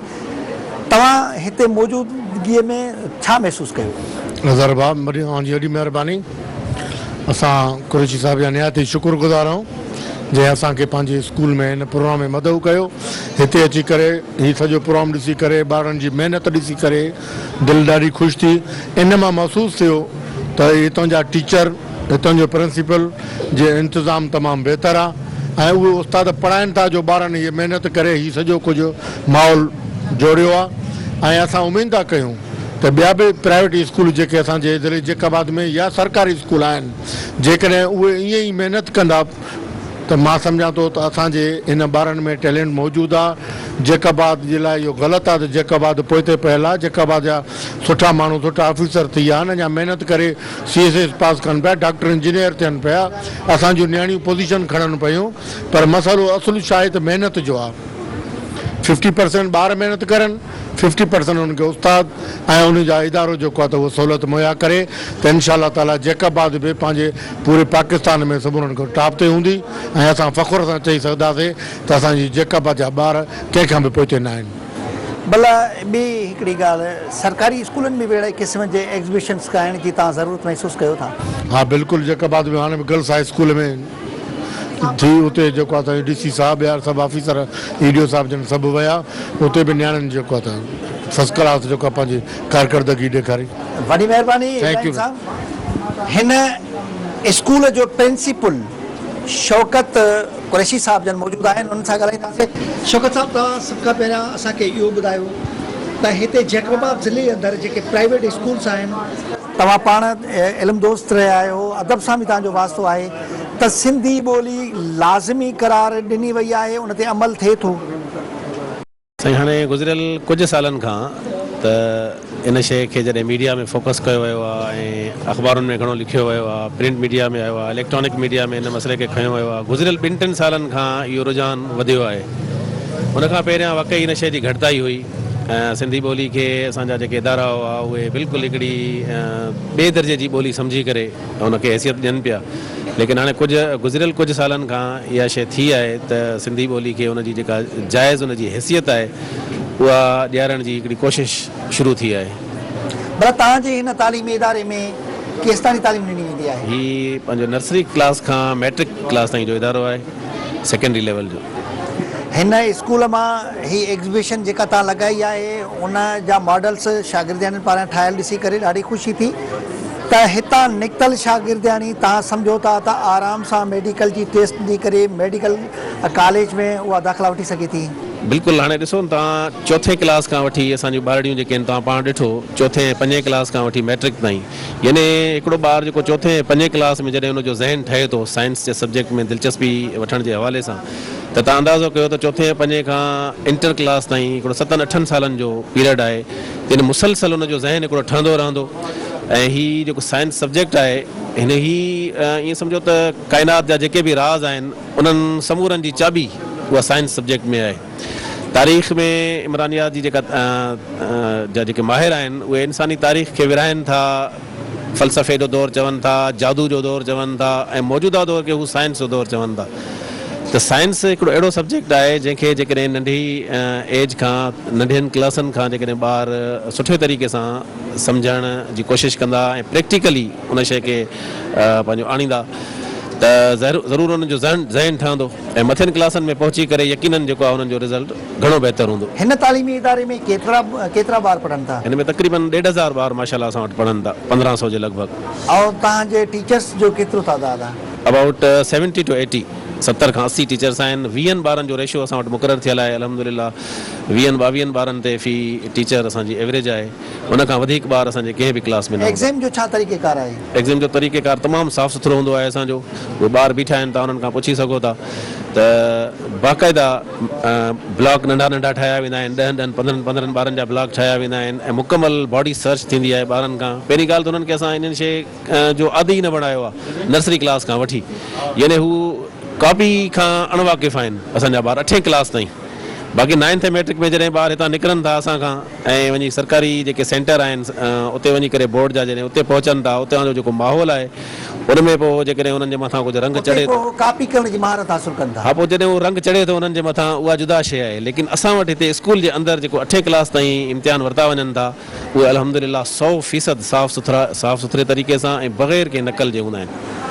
توهان هتي موجودگيء ۾ ڇا محسوس ڪيو؟ اظهر ڀاء اوهان جي وڏي مهرباني. اسان قريشي صاحب جا نهايت ئي شڪر گذار آهيون جنهن اسان کي پنهنجي اسڪول ۾ هن پروگرام ۾ مدعو ڪيو. هتي اچي ڪري هي سڄو پروگرام ڏسي ڪري ٻارڙن جي محنت ڏسي ڪري دل ڏاڍي خوش ٿي. ان مان محسوس ٿيو ته هتان جا ٽيچر، هتان جو پرنسپل جي انتظام تمام بهتر آ ۽ اهي استاد پڙهائن ٿا جو ٻارن هيء محنت ڪري هي سڄو ڪجهه ماحول جوڙيو آ ۽ اسان اميد ٿا ڪيون ته ٻيا به پرائيويٽ اسڪول جيڪي اسان جي ضلعي جيڪب آباد ۾ يا سرڪاري اسڪول آهن جيڪڏهن اهي ائين ئي محنت ڪندا ته مان سمجهان ٿو ته اسان جي هن ٻارن ۾ ٽيلينٽ موجود آ. جيڪب آباد جي لاء اهو غلط آ ته جيڪب آباد پوئتي پيل آ. جيڪب آباد جا سٺا ماڻهو سٺا آفيسر ٿي ويا آهن اڃا محنت ڪري سي ايس ايس پاس ڪن پيا ڊاڪٽر انجنيئر ٿين پيا اسان جون نياڻيون پوزيشن کڻن پيون پر مسئلو اصل ڇا آهي ته محنت جو آ. ففٽي پرسينٽ ٻار محنت ڪرن ففٽي پرسينٽ انهن کي استاد ۽ انهن جا ادارو جيڪو آهي ته اهو سهولت مهيا ڪري ته انشاء الله تعالي جيڪب آباد به پنهنجي پوري پاڪستان ۾ سمورن کان ٽاپ تي هوندي ۽ اسان فخر سان چئي سگهنداسين ته اسان جي جيڪب آباد جا ٻار ڪنهن کان به پوئتي نه آهن. ڀلا ٻي هڪڙي ڳالهه سرڪاري اسڪولن ۾ به اهڙي قسم جي ايگزيبيشنس ڪرائڻ جي توهان ضرورت محسوس ڪيو ٿا؟ ها بلڪل جيڪب آباد ۾ هاڻي به گرلس هاء اسڪول ۾ ٿي اتي جيڪو آهي ڊي سي صاحب يا سڀ آفيسر اي ڊي او صاحب جن سڀ ويا اتي به نياڻين جيڪو آهي ته فرسٽ ڪلاس جيڪو آهي پنهنجي ڪارڪردگي ڏيکاري. وڏي مهرباني thank Ibrahim you. صاحب. هن اسڪول جو پرنسپل شوڪت قريشي صاحب جن موجود آهن انهن سان ڳالهائينداسين. شوڪت صاحب توهان سڀ کان پهريان اسان کي اهو ٻڌايو ته هتي جيڪب آباد ضلعي اندر جيڪي پرائيويٽ اسڪولس آهن توهان پاڻ علم دوست رهيا آهيو، ادب سان به توهان جو واسطو آهي ته سنڌي ٻولي لازمي قرار ڏني وئي آهي ان تي عمل ٿئي ٿو؟ سائين هاڻي گذريل ڪجهه سالن کان ته ان شيء کي جڏهن ميڊيا ۾ فوڪس ڪيو ويو آهي ۽ اخبارن ۾ گهڻو لکيو ويو آهي، پرنٽ ميڊيا ۾ آيو آهي، اليڪٽرانڪ ميڊيا ۾ ان مسئلي کي کنيو ويو آهي، گذريل ٻن ٽن سالن کان اهو رجحان وڌيو آهي. ان کان پهريان واقعي ان شيء جي گهٽتائي هئي. ۽ سنڌي ٻولي کي اسان جا جيڪي ادارا هئا اهي بلڪل هڪڙي ٻئي درجي جي ٻولي سمجهي ڪري ان کي حيثيت ڏين پيا ليڪن هاڻي ڪجهه گذريل ڪجهه سالن کان اها شيء ٿي آهي ته سنڌي ٻولي کي ان جي جيڪا جائز ان جي حيثيت آهي اها ڏيارڻ جي هڪڙي ڪوشش شروع ٿي آهي. ڀلا توهان جي هن تعليمي اداري ۾ ڪيستاڻي تعليم ڏني ويندي آهي؟ هي پنهنجو نرسري ڪلاس کان مئٽرڪ ڪلاس تائين جو ادارو آهي سيڪنڊري ليول جو. هن اسڪول مان هي ايگزيبيشن جيڪا توهان لڳائي آهي ان جا ماڊلس شاگردياڻين پاران ٺاهيل ڏسي ڪري ڏاڍي خوشي ٿي ته هتان نڪتل شاگردياڻي توهان سمجهو ٿا ته آرام سان ميڊيڪل جي ٽيسٽ ڏئي ڪري ميڊيڪل ڪاليج ۾ اها داخلا وٺي سگهي ٿي. بلڪل هاڻي ڏسو نه توهان چوٿين ڪلاس کان وٺي اسان جون ٻارڙيون جيڪي آهن توهان پاڻ ڏٺو چوٿين ۽ پنجين ڪلاس کان وٺي مئٽرڪ تائين يعني هڪڙو ٻار جيڪو چوٿين ۽ پنجين ڪلاس ۾ جڏهن ان جو ذهن ٺهي ٿو سائنس جي سبجيڪٽ ۾ دلچسپي وٺڻ جي حوالي سان ته توهان اندازو ڪيو ته چوٿين ۽ پنجين کان انٽر ڪلاس تائين هڪڙو ستن اٺن سالن جو پيريڊ آهي جنهن مسلسل ان جو ذهن هڪڙو ٺهندو رهندو ۽ هي جيڪو سائنس سبجيڪٽ آهي هن هي ائين سمجهو ته ڪائنات جا جيڪي به راز آهن انهن سمورن جي چاٻي اها سائنس سبجيڪٽ ۾ آهي. تاريخ ۾ عمرانيات جي جيڪا جا جيڪي ماهر آهن اهي انساني تاريخ کي ورهائن ٿا، فلسفي جو دور چون ٿا، جادو جو دور چون ٿا ۽ موجوده دور کي هو سائنس جو دور چون ٿا ته سائنس هڪڙو اهڙو سبجيڪٽ آهي جنهن کي جيڪڏهن ننڍي ايج کان ننڍين ڪلاسن کان جيڪڏهن ٻار سٺي طريقي سان سمجهڻ جي ڪوشش ڪندا ۽ پريڪٽيڪلي ان شيء کي پنهنجو آڻيندا. ته ضرور انهن جو ذهن ذهن ٺهندو ۽ مٿين ڪلاسن ۾ پهچي ڪري يقينن جيڪو آهي انهن جو رزلٽ گهڻو بهتر هوندو. هن تعليمي اداري ۾ ڪيترا ڪيترا ٻار پڙهن ٿا؟ هن ۾ تقريبن ڏيڍ هزار ٻار ماشاء الله اسان وٽ پڙهن ٿا 15 سو جي لڳ ڀڳ. ۽ توهان جي ٽيچرس جو ڪيترو تعداد آهي؟ ابائوٽ سيونٽي ٽو ايٽي، 70 کان 80 ٽيچرس آهن، ويهن ٻارن جو ريشو اسان وٽ مقرر ٿيل آهي الحمدلله ويهن ٻاويهن ٻارن تي في ٽيچر اسان جي ايوريج آهي ان کان وڌيڪ ٻار اسان جي ڪنهن به ڪلاس ۾ نه هوندا. ايگزيم جو ڇا طريقه ڪار آهي؟ ايگزيم جو طريقه ڪار تمام صاف سٿرو هوندو آهي اسان جو اهي ٻار بيٺا آهن توهان انهن کان پڇي سگهو ٿا ته باقاعده بلاڪ ننڍا ننڍا ٺاهيا ويندا آهن ڏهن ڏهن پندرهن پندرهن ٻارن جا بلاڪ ٺاهيا ويندا آهن ۽ مڪمل باڊي سرچ ٿيندي آهي ٻارن کان پهرين ڳالهه ته انهن کي اسان انهن شي جو عادي ئي نه بڻايو آهي نرسري ڪلاس کان وٺي يعني هو ڪاپي کان اڻ واقف آهن اسان جا ٻار اٺين ڪلاس تائين باقي نائنٿ ۽ ميٽرڪ ۾ جڏهن ٻار هتان نڪرن ٿا اسان کان ۽ وڃي سرڪاري جيڪي سينٽر آهن اتي وڃي ڪري بورڊ جا جڏهن اتي پهچن ٿا اتان جو جيڪو ماحول آهي ان ۾ پوء جيڪڏهن انهن جي مٿان ڪجهه رنگ اتي چڙهي ٿو. پوء ڪاپي ڪرڻ جي مهارت حاصل ڪن ٿا. ها پوء جڏهن اهو رنگ چڙهي ٿو انهن جي مٿان اها جدا شيء آهي ليڪن اسان وٽ هتي اسڪول جي اندر جيڪو اٺين ڪلاس تائين امتحان ورتا وڃن ٿا اهي الحمدلله سئو فيصد صاف سٿرا صاف سٿري طريقي سان ۽ بغير ڪنهن نقل جي هوندا آهن.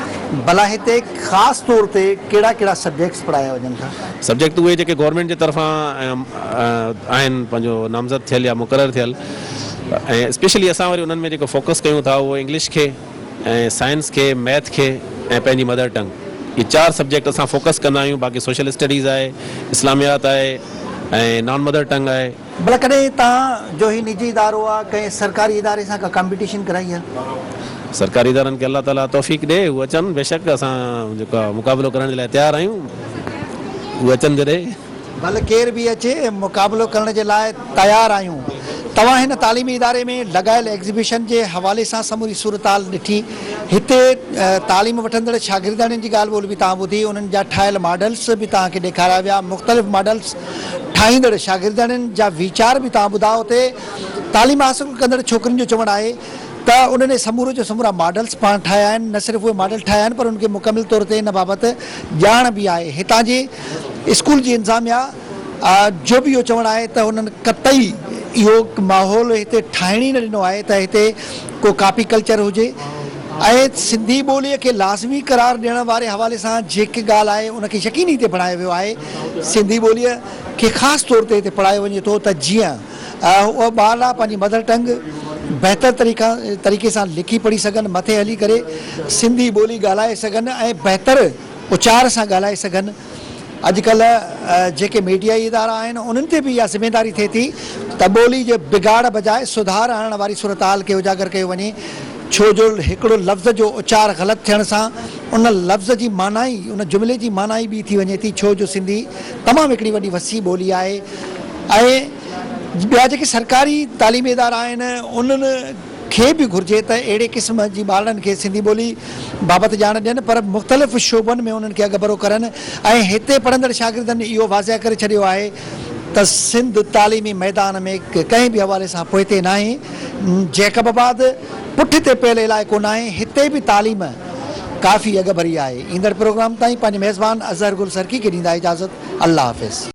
ڀلا هتي خاص طور تي ڪهڙا ڪهڙا سبجيڪٽس پڙهايا وڃن ٿا؟ سبجيڪٽ اهي جيڪي گورنمينٽ جي طرفان آهن پنهنجو نامزد ٿيل يا مقرر ٿيل ۽ اسپيشلي اسان وري انهن ۾ جيڪو فوڪس ڪيون ٿا اهو انگلش کي ۽ سائنس کي ميٿ کي ۽ پنهنجي مدر ٽنگ اهي چار سبجيڪٽ اسان فوڪس ڪندا آهيون باقي سوشل اسٽڊيز آهي اسلاميات آهي ۽ نان مدر ٽنگ آهي. ڀلا ڪڏهن توهان جو هي نجي ادارو آ ڪنهن سرڪاري اداري سان ڪا ڪامپيٽيشن ڪرائي آ؟ سرڪاري ادارن کي الله تعالي توفيق ڏي هو اچن بيشڪ اسان جيڪو آ مقابلو ڪرڻ جي لاء تيار آهيون هو اچن جڏهن. ڀل ڪير به اچي مقابلو ڪرڻ جي لاء تيار آهيون. توهان هن تعليمي اداري ۾ لڳايل ايگزيبيشن جي حوالي سان سموري صورتحال ڏٺي. هتي تعليم وٺندڙ شاگردياڻين جي ڳالهه ٻولهه به توهان ٻڌي، انهن جا ٺاهيل ماڊلز به توهان کي ڏيکاريا ويا، مختلف ماڊلز ٺاهيندڙ شاگردياڻين جا ويچار به توهان ٻڌا. اتي تعليم حاصل ڪندڙ ڇوڪرين جو چوڻ آهي ته انهن سمورو جو سمورا ماڊلز پاڻ ٺاهيا آهن، نه صرف اهي ماڊل ٺاهيا آهن پر انهن کي مڪمل طور تي ان بابت ڄاڻ به آهي. هتان جي اسڪول جي انتظاميا جو به اهو چوڻ آهي ته انهن قطعي اهو ماحول هتي ٺاهڻ ئي نه ڏنو آهي ته هتي ڪو ڪاپي ڪلچر هجي ۽ سنڌي ٻوليء کي لازمي قرار ڏيڻ واري حوالي سان جيڪي ڳالهه آهي ان کي يقيني هتي بڻايو ويو آهي. سنڌي ٻوليء کي خاص طور تي هتي پڙهايو وڃي ٿو ته جيئن اهي ٻارڙا پنهنجي مدر ٽنگ بهتر طريقي سان لکي پڙهي سگهن، مٿي هلي ڪري سنڌي ٻولي ڳالهائي سگهن ۽ بهتر اچار سان ڳالهائي سگهن. اڄڪلهه جيڪي ميڊيائي ادارا آهن انهن تي به اها ذميداري ٿئي ٿي ته ٻولي جي بگاڙ بجاء سڌار آڻڻ واري صورتحال کي اجاگر ڪيو وڃي ڇو جو هڪڙو لفظ جو اچار غلط ٿيڻ سان ان لفظ جي معنيٰ ئي ان جملي جي معنيٰ ئي ٻي ٿي وڃي ٿي ڇو جو سنڌي تمام هڪڙي وڏي وسيع ٻولي آهي ۽ ٻيا جيڪي سرڪاري تعليمي ادارا آهن انهن کي به گهرجي ته اهڙي قسم جي ٻارڙن کي سنڌي ٻولي بابت ڄاڻ ڏين پر مختلف شعبن ۾ انهن کي اڳڀرو ڪرن ۽ هتي پڙهندڙ شاگردن اهو واضح ڪري ڇڏيو آهي ته سنڌ تعليمي ميدان ۾ ڪنهن به حوالي سان پوئتي ناهي، جيڪب آباد پٺتي پيل علائقو ناهي، هتي به تعليم ڪافي اڳڀري آهي. ايندڙ پروگرام تائين پنهنجي ميزبان اظهر گل سرڪي کي ڏيندا اجازت الله حافظ.